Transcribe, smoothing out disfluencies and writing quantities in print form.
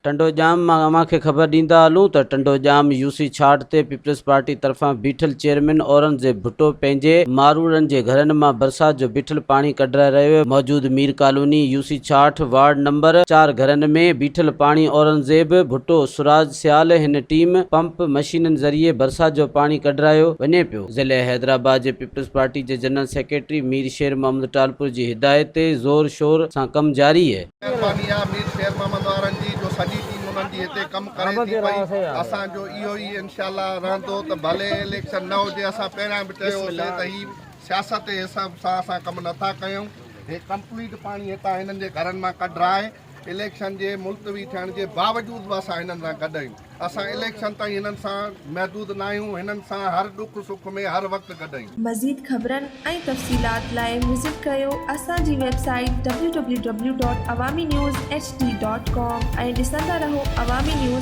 ٽنڊوڄام مان اوهان کي خبر ڏيندا هلون ته ٽنڊوڄام يو سي ڇاٽ تي پيپلز پارٽي طرفان بيٺل چيئرمين اورنگزيب ڀٽو پنهنجي ماروئڙن جي گهرن مان برسات جو بيٺل پاڻي ڪڍرائي رهيو موجود مير ڪالوني يو سي ڇاهٺ وارڊ نمبر چار گهرن ۾ بيٺل پاڻي اورنگزيب ڀٽو سراج سيال هن ٽيم پمپ مشينن ذريعي برسات جو پاڻي ڪڍرايو وڃي پيو. ضلعي حيدرآباد جي پيپلز پارٽي جي جنرل سيڪريٽري مير شير محمد ٽالپر جي هدايت تي زور شور سان ڪم جاري. مهرباني آ مير شير محمد وارن جي جو سڄي ٽيم انهن جي هتي ڪم ڪري ٿي پئي اسان جو اهو ئي انشاء الله رهندو ته ڀلي اليڪشن نه هجي اسان پهريان به چيو هوسي ته هي سياست جي حساب سان اسان ڪم نٿا ڪيون هي ڪمپليٽ پاڻي هتان هنن جي گهرن مان ڪڍرائي اليڪشن جي ملتوي ٿيڻ جي باوجود به اسان هنن سان گڏ آهيون اسان اليڪشن تائين هنن سان محدود ناهيون هنن سان هر ڏک سک ۾ هر وقت گڏ آهيون. مزيد خبرن ۽ تفصيلات لاء وزٽ ڪريو اسان جي website W W W dot Awami news H D dot com ۽ ڏسندا رهو عوامي نيوز.